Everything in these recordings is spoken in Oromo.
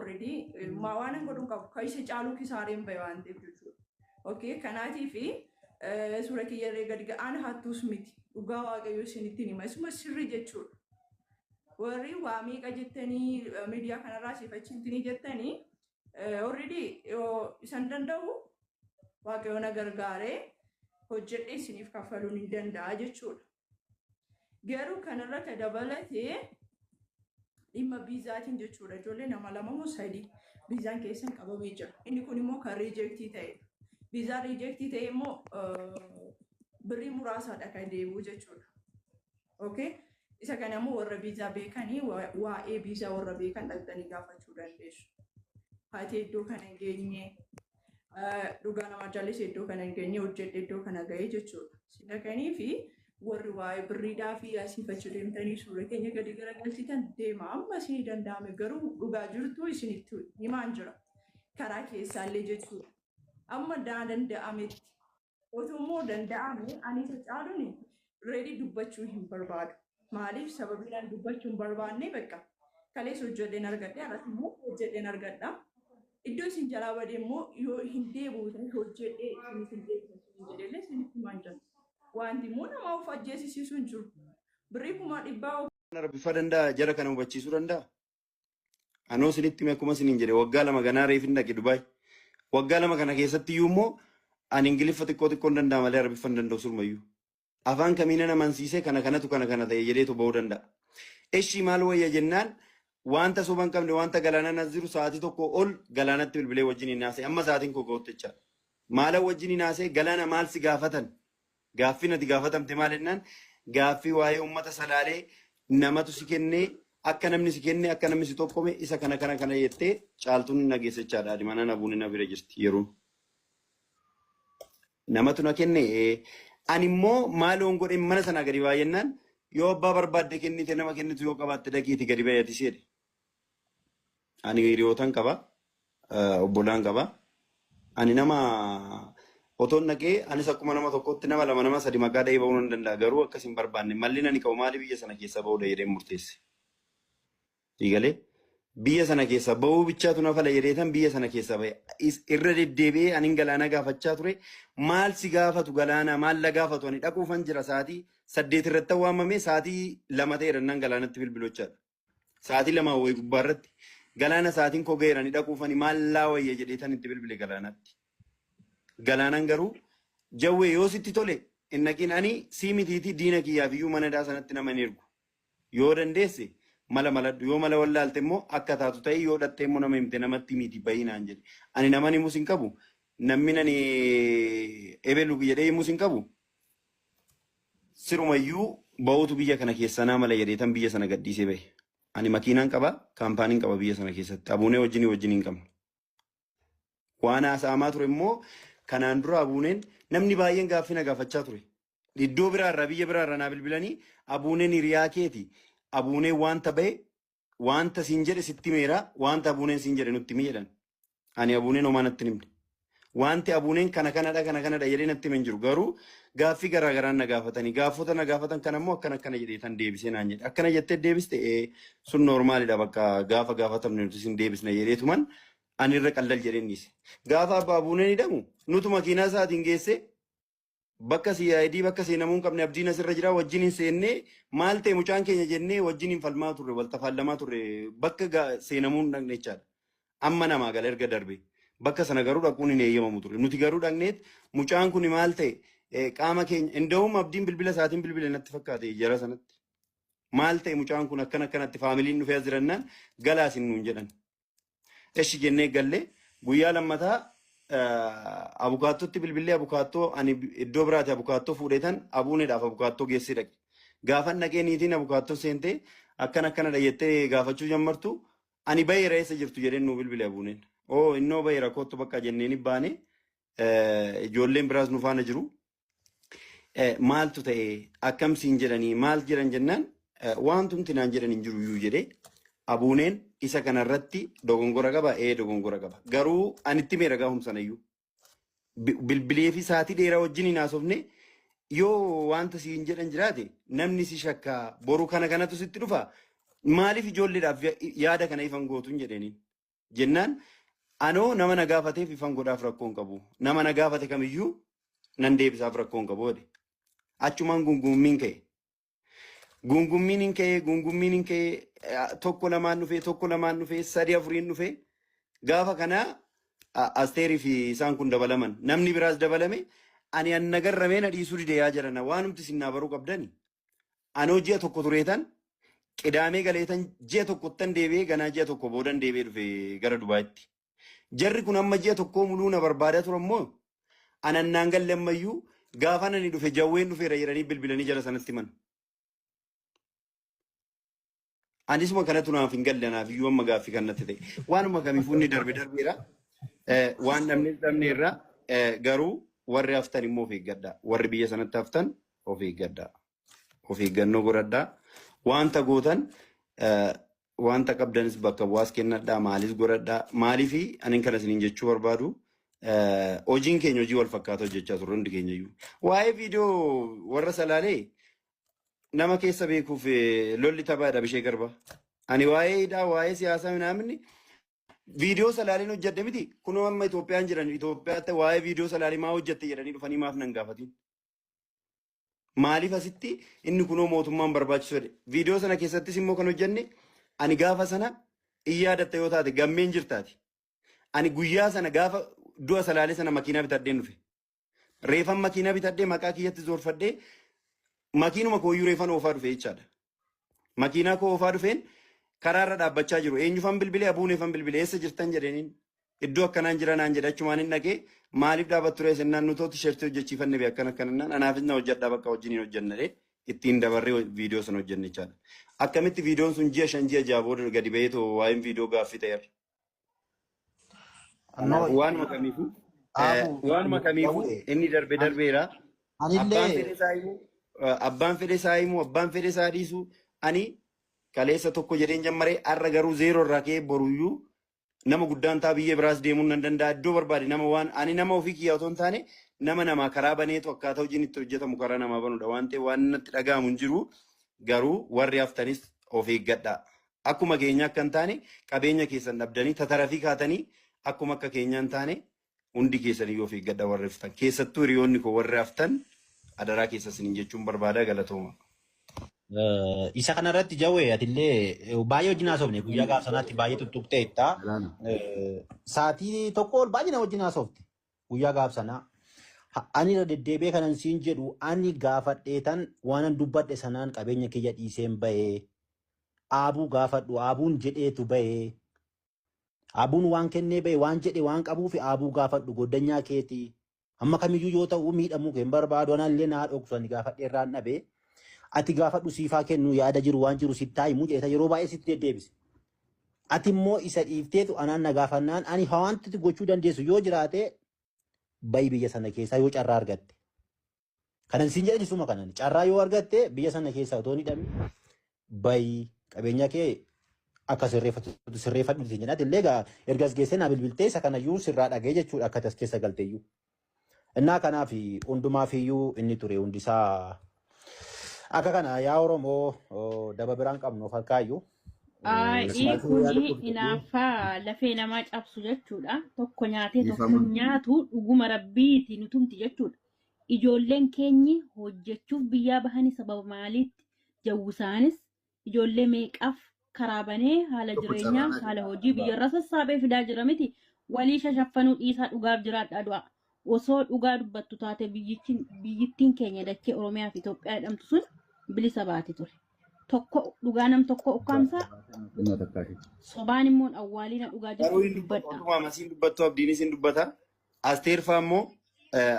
Already waan hin godhu qabu kan isa caaluu kisaareen bahe waan ta'eef jechuudha. Okay, kanaatii fi suura kiyyarree gadi ga'aan hattuus miti. Dhugaa Waaqayyoo isinitti hima. Isuma sirrii jechuudha. Warri waa meeqa jettanii miidiyaa kanarraa siifachintini jettanii, already yoo isan danda'u Waaqayyo na gargaaree hojjedhee isiniif kaffaluun hin danda'a jechuudha. Garuu kanarra ka dabalatee dhimma viizaatiin jechuudha. Ijoollee nama lama moo sadii viizaan keessan qabamee jira. Inni kun immoo kan reject ta'edha. Viizaan reject ta'e immoo birrii muraasaadha kan deebi'u jechuudha. Okay? Isa kana immoo warra viizaa beekanii, waa'ee viizaa warra beekan dhaqxanii gaafachuu dandeessu. Haati iddoo kana hin geenye, dhugaa nama jaalise iddoo kana hin geenye, hojjedhe iddoo kana ga'ee jechuudha. Sila kanii fi warri waa'ee birriidhaa fi asiifachuu deemtanii suura keenya gadi garagalchitan deema amma isinii danda'ame, garuu dhugaa jirtu isinitti himaan jira. Karaa keessaallee jechuudha. Amma daa danda'ametti. Otoo immoo danda'ame ani isa caaluun ready dubbachuu hin barbaadu. Maaliif? Sababiin ani dubbachuu hin barbaanne bakka kaleessa hojjedheen argadhe, har'as immoo hojjedheen argadha. Iddoo isin jalaa badee immoo yoo hin deebi'u ta'e hojjedhee isinis hin deebi'u jedhellee isinitti himaan jira. Wanti immoo nama of ajjeesisiisu hin jiru. Birrii 100,000 Bifa danda'a, jara kana hubachiisuu danda'a. Anoo isinitti hime, akkuma isiniin jedhe waggaa 2 ganaa reef hin dhaqe Dubaay. Waggaa 2 kana keessatti iyyuu immoo ani Ingiliffa xiqqoo xiqqoo hin danda'a malee Arabiffa hin danda'u surmayyuu. Afaan kamiinan amansiisee kana kanatu kana kana ta'e jedheetu ba'uu danda'a? Eshii, maal wayya jennaan, wanta soba hin qabne, wanta galaanaan as jiru, sa'aatii 1 ol galaanatti bilbilee wajjin hin haasa'e, amma sa'aatiin koo ga'utti jechaadha. Maalan wajjin hin haasa'e? Galaana, maal si gaafatan? Gaaffiin ati gaafatamte maal jennaan, gaaffii waa'ee uummata Salaalee, namatu si kennee, akka namni si kenne, akka namni si tokkome, isa kana kana kana jettee Caaltuun na geesse jechaadha. Adi mana na buune na bira jirti yeroon. Namatu na kenne, ani immoo maaloon godheen mana sanaa gadi baay'ennaan, yoo abbaa barbaadde kennite, nama kennitu yoo qabaatte dhaqiiti gadi baay'ati seedhe. Ani hiriyootan qaba, obbolaan qaba. Ani nama otoon dhaqee anis akkuma nama tokkotti nama lama, nama sadi maqaa dhahee ba'uu nan danda'a. Garuu akkas hin barbaanne. Malli ani qabu maali? Biyya sana keessa ba'uudha jedheen murteesse. Siigalee biyya sana keessa ba'uu bichaatu na fala jedheetan biyya sana keessa ba'e. Irra deddeebi'ee anin Galaana gaafachaa ture. Maal si gaafatu Galaana? Maal la gaafatu? Ani dhaquufan jira, sa'aatii 8 irratti waamame, sa'aatii 2 ta'eera nan Galaanatti bilbilochaadha. Sa'aatii 2 wayii gubbaa irratti Galaana, sa'aatiin koo ga'eera, ani dhaquufani, maal laa wayya jedheetan itti bilbile Galaanatti. Galaanaan garuu, "Jawwee, yoo sitti tole hin dhaqin, ani sii mitiitii diina kiyyaaf iyyuu mana daa sanatti nama hin ergu. Yoo dandeesse mala maladhu, yoo mala wallaalte immoo akka taatu ta'ii, yoo dhattee immoo nama himte namatti himiiti bahi" naan jedhe. Ani naman himus hin qabu, namni nani ebelu jedhee himus hin qabu. Sirumayyuu ba'uutu biyya kana keessanaa mala jedheetan biyya sana gadhiisee bahe. Ani makiinaan qaba, kaampaaniin qaba biyya sana keessatti. Abuunee wajjin hin qabnu. Waan haasa'amaa ture immoo kanaan dura Abuuneen, namni baay'een gaaffii na gaafachaa ture. Iddoo biraarraa, biyya biraarraa naa bilbilanii, "Abuuneen hiriyaa keeti. Abuuneen wanta bahe, wanta siin jedhe sitti himeera, wanta Abuuneen siin jedhe nutti himi" jedhan. Ani Abuuneen homaa natti hin himne. Wanti Abuuneen kana kanadha, kana kanadha jedhee natti hime hin jiru. Garuu gaaffii garaa garaan na gaafatanii, gaafota na gaafatan kana immoo akkana akkana jedhee tan deebisee naan jedhe. "Akkana jettee deebiste, ee, sun normalidha, bakka gaafa gaafatamne nuti sin deebisna" jedheetuman ani irra qallal jedheen dhiise. Gaafa abbaa Abuuneen hidhamu nutu makiinaa isaatiin geesse bakka CID, bakka seenamuu hin qabne. Abdiin asirra jira, wajjin hin seennee, maal ta'e mucaan keenya jennee wajjin hin falmaa turre, wal tafaallamaa turre, bakka seenamuu hin dhaqne jechaadha. Amma namaa gala erga darbe. Bakka sana garuu dhaquun hin eeyyamamu ture. Nuti garuu dhaqneet mucaan kun maal ta'e, qaama keenya inda'uum Abdiin bilbila isaatiin bilbile natti fakkaate jara sanatti. Maal ta'e mucaan kun, akkana akkanatti faamiliin dhufee as jirannaan galaasin nuun jedhan. Eshi jennee galle. Guyyaa lammataa abukaattootti bilbillee, abukaattoo ani iddoo biraati abukaattoo fuudheetan Abuuneedhaaf abukaattoo geessee dhaqe. Gaafan dhaqee niitiin abukaattoo seentee akkana akkanadha jettee gaafachuu jammartu, "Ani baheera, eessa jirtu?" jedheen nuu bilbile Abuuneen. "Oo, innoo baheera, kottu bakka" jenneen baane, ijoolleen biraas nu faana jiru. Maaltu ta'e, akkam siin jedhanii, maal jedhan jennaan, "Wantumti naan jedhan hin jiru iyyuu" jedhee. Abuuneen isa kanarratti dogongora qaba, ee, dogongora qaba. Garuu ani itti meera gaahum sanayyuu. Bilbilee fi sa'aatii dheeraa wajjin hin haasofne, yoo wanta siin jedhan jiraate namni si shakkaa, boru kana kanatu sitti dhufa, maaliif ijoolleedhaaf yaada kana ifan gootuun jedheeniin. Jennaan anoo nama na gaafateef ifan godhaaf rakkoo hin qabu. Nama na gaafate kamiyyuu nan deebisaaf rakkoo hin qabu jedhe. Achumaan gungummiin ka'e. Gungummiin hin ka'e, gungummiin hin ka'e, tokko lamaan dhufee, tokko lamaan dhufee, sadi afuriin dhufee. Gaafa kana Asteerii fi isaan kun dabalaman. Namni biraas dabalame. Ani an nagarramee na dhiisuu dide yaa jedhana. Waanumti isin naa baruu qabdani. Anoo ji'a tokko tureetan qidaamee galeetan ji'a tokkottan deebi'ee ganaa ji'a tokko boodan deebi'ee dhufe gara Dubaayitti. Jarri kun amma ji'a tokkoo muluu na barbaadaa turan moo anannaan galle ammayyuu gaafa nani dhufe jawween dhufeera jedhanii bilbilanii jara sanatti himan. Anisuma kanatu naaf hin galle anaaf iyyuu amma gaaffii kan natti ta'e. Waanuma kamiifuu inni darbe darbeera. Waan dhabnes dhabneerra garuu warri haftan immoo of eeggadhaa. Warri biyya sanatti haftan of eeggadhaa. Of eeggannoo godhadhaa. Wanta gootan wanta qabdanis bakka bu'aas kennadhaa maalis godhadhaa. Maaliifi ani kana isiniin jechuu barbaadu hojiin keenya hojii wal fakkaata hojjechaa turre hundi keenya iyyuu. Waa'ee viidiyoo warra salaalee nama keessa beekuuf lolli taphaadha bishee garba. Ani waa'ee hidhaa waa'ee siyaasaa minaaminni viidiyoo salaaleen hojjedhe miti. Kunoo amma Itoophiyaan jiran Itoophiyaatti waa'ee viidiyoo salaalee maa hojjette jedhanii dhufanii maaf nan gaafatin. Maaliif asitti inni kunoo mootummaan barbaachisu jedhe. Viidiyoo sana keessattis immoo kan hojjenne ani gaafa sana in yaadatta yoo taate gammeen jirtaati. Ani guyyaa sana gaafa du'a salaalee sana makiinaa bitadheen dhufe. Reefan makiinaa bitadhee maqaa kiyyatti zoorfadhee makiinuma kooyyuu reefan oofaa dhufe jechaadha. Makiinaa koo oofaa dhufeen karaarra dhaabbachaa jiru. Eenyufan bilbilee abuuneefan bilbilee eessa jirtan jedheniin iddoo akkanaan jira naan jedhe achumaan hin dhaqee maaliif dhaabattu ree sennaan nutoo tisheertii hojjechiifanne bee akkana akkanannaan anaafis na hojjedhaa bakka wajjin hin hojjennee ittiin dabarree viidiyoo sana hojjenne jechaadha. Akkamitti viidiyoon sun ji'a 5 ji'a 6 booda gadi ba'ee too waa'een viidiyoo gaaffii ta'eera. No, Waanuma kamiifuu Abu, waanuma kamiifuu Jawwee, inni darbe darbeera. Abbaan anillee fedhe isaa himu abbaan fedhe isaa himu abbaan fedhe isaa dhiisu ani kaleessa tokko jedheen jammaree har'a garuu zeeroo irraa ka'ee boruyyuu nama guddaan ta'a biyya biraas deemuun nan danda'a iddoo barbaade nama waan ani nama ofii kiyyaa otoo hin taane nama namaa karaa baneetu akkaataa hojiin itti hojjetamu karaa namaa banudha waan ta'eef waan natti dhaga'amu hin jiru garuu warri haftanis of eeggadhaa. Akkuma keenya akka hin taane qabeenya keessan dhabdanii tatarafii kaatanii akkuma akka keenya hin taane hundi keessaniyyuu of eeggadhaa warri haftan. Keessattuu hiriyoonni koo warri haftan adaraa keessa isiniin jechuun barbaada galatooma. Isa kanarratti Jawwee atillee baay'ee wajjin haasofne guyyaa gaaf sanaatti baay'ee tuttuqxeetta. Sa'aatii tokko ol baay'ee na wajjin haasofte guyyaa gaaf sanaa. Ani irra deddeebi'ee kanan siin jedhu ani gaafadheetan waanan dubbadhe sanaan qabeenya kiyya dhiiseen bahee aabuu gaafadhu aabuun jedheetu bahee aabuun waan kennee bahe waan jedhe waan qabuuf aabuu gaafadhu goddanyaa keetii. Amma kamiyyuu yoo ta'u miidhamuu kee hin barbaadu anallee naa dhoksu ani gaafadhee irraan dhabee ati gaafadhu siifaa kennu yaada jiru waan jiru sitti himu jedheta yeroo baay'ee sitti deddeebise. Ati immoo isa dhiifteetu anaan na gaafannaan ani wanti gochuu dandeessu yoo jiraate bayi biyya sana keessaa yoo carraa argatte. Kanan siin jedhan isuma kanan carraa yoo argatte biyya sana keessaa otoo hin hidhamin bayi qabeenya kee akka sirreeffatu sirreeffadhu siin jedhan illee egaa erga as geessee naa bilbiltee isa kanayyuu sirraa dhagee jechuudha akka as keessa galteeyyuu. Innaa kanaaf hundumaaf iyyuu inni ture hundisaa akka kana yaa Oromoo daba biraan qabnu of harkaayyuu. Ayi kuni hinaaffaa lafee namaa cabsu jechuudha. Tokko nyaatee tokko nyaatu dhuguma rabbiiti nutumti jechuudha. Ijoolleen keenyi hojjechuuf biyyaa bahanii sababa maaliitti jawwisaanis ijoollee meeqaaf karaa banee haala jireenyaa haala hojii biyyarra sassaabee fidaa jira miti. Walii shashaffanuu dhiisaa dhugaaf jiraadhaa du'a. Osoo dhugaa dubbattu taate biyyittiin keenya dachee Oromiyaa fi Itoophiyaa jedhamtu sun bilisa baate ture. Tokko dhugaa nam tokko ukkaamsaa sobaan immoo awwaaliina dhugaa Garuu jirtu hin dubbatu dubbadha. otuma amasiin dubbattu abdiinis hin dubbata. Asteer fa'aa immoo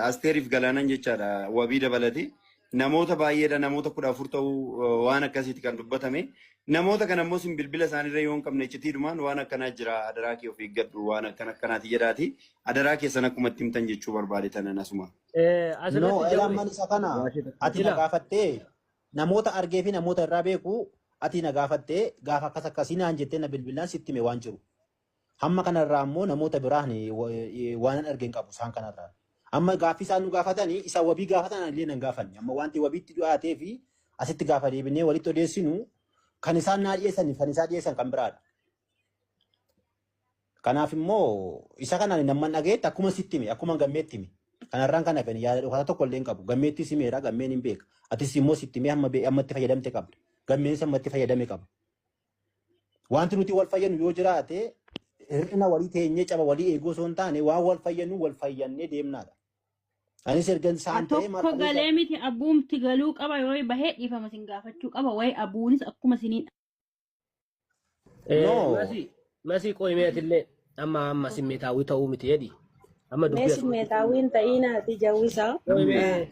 Asteeriif Galaanan jechaadha wabii dabalate. Namoota baay'eedha namoota 14 ta'uu waan akkasiiti kan dubbatame. Namoota kana immoo isin bilbila isaaniirra yoo hin qabne iccitiidhumaan waan akkanaa jira adaraa kee of eeggadhu waan akkana akkanaati jedhaati. Adaraa keessan akkuma itti himtan jechuu barbaade tanan asuma. No, Asirratti elaan Jawwee. man isa kana ati na Jila. gaafattee namoota argee fi namoota irraa beeku ati na gaafattee gaafa akkas akkasii naan jettee na bilbilaan sitti hime waan jiru. Hamma kanarraa immoo namoota biraan waan arge hin qabu isaan kanarraa. Amma gaaffii isaan nu gaafatanii isa wabii gaafatan illee nan gaafanne. Amma wanti wabiitti dhiyaatee fi asitti gaafa deebinee walitti odeessinu kan isaan naa dhiyeessan kan isaan dhiyeessan kan biraadha. Kanaaf immoo isa kanaan namman dhageetti akkuma sitti hime, akkuma gammeetti hime. Kanarraan kan hafe yaada dhokataa tokko illee hin qabu. Gammeettis himeera, gammeen hin beeka. Atis immoo sitti himee hamma hamma itti fayyadamte qabda. Gammeenis hamma itti fayyadame qaba. Wanti nuti wal fayyadnu yoo jiraate, hir'ina walii teenyee caba walii eeguu osoo hin taane, waan wal fayyadnu wal fayyannee deemnaadha. Anis erga isaan ta'ee maal Tokko qabeessa galee miti, abuumti galuu qaba. Yoo bahee dhiifama sin gaafachuu qaba. Wayi abuunis akkuma siniin No. Masii, masii, qo'imeetillee amma amma simmeetaawwii ta'uu miti jedhi. Amma Mee dubbii asumatti simmeetaawwiin ta'inaa ati jawwisaa. qo'imee.